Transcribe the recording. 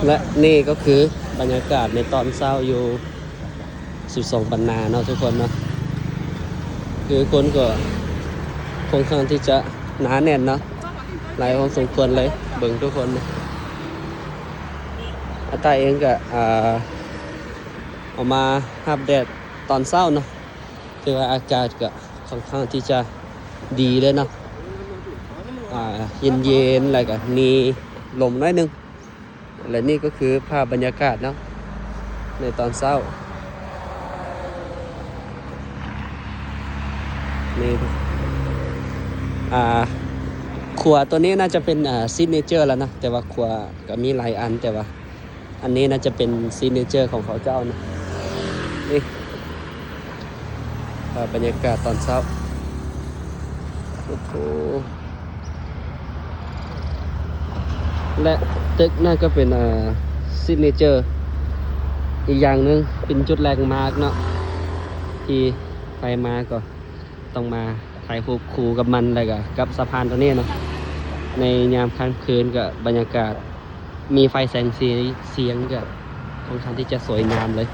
ແລະນີ້ກໍຄືບັນຍາກາດໃນຕອນເຊົ້າຢູ່ສິບສອງປັນນາເນາະທຸກຄົນເນາະ. ຄືຄົນກໍຄ່ອນຂ້າງທີ່ຈະໜາແໜ້ນເນາະ, ຫຼາຍພໍສົມຄວນເລີຍ. ເບິ່ງທຸກຄົນ, ອາຕ້າເອງກໍ ອ່າ ອອກມາຮັບແດດຕອນເຊົ້າເນາະ, ຖືວ່າອາກາດກໍຄ່ອນຂ້າງທີ່ຈະດີເລີຍເນາະ, ອ່າ ເຢັນໆ ແລ້ວກໍມີລົມໜ້ອຍໜຶ່ງ. ແລະນີ້ກໍຄືພາບບັນຍາກາດເນາະ ໃນຕອນເຊົ້ານີ້. ອ່າ ຂົວຕົວນີ້ໜ້າຈະເປັນ ອ່າ signature ແລ້ວນະ, ແຕ່ວ່າຂົວກໍມີຫຼາຍອັນ, ແຕ່ວ່າອັນນີ້ໜ້າຈະເປັນ signature ຂອງເຂົາເຈົ້ານະ. ນີ້ ພາບບັນຍາກາດຕອນເຊົ້າ. ໂອ້ໂຫ ແລະຕຶກນັ້ນກໍເປັນ ເອີ signature ອີກຢ່າງໜຶ່ງ, ເປັນຈຸດ landmark ເນາະ ທີ່ໃຜມາກໍຕ້ອງມາຖ່າຍຮູບຄູ່ກັບມັນ ແລ້ວກໍກັບສະພານຕົວນີ້ເນາະ. ໃນຍາມຄ່ຳຄືນກໍບັນຍາກາດ ມີໄຟແສງສີສຽງກໍຄ່ອນຂ້າງທີ່ຈະສວຍງາມເລີຍ.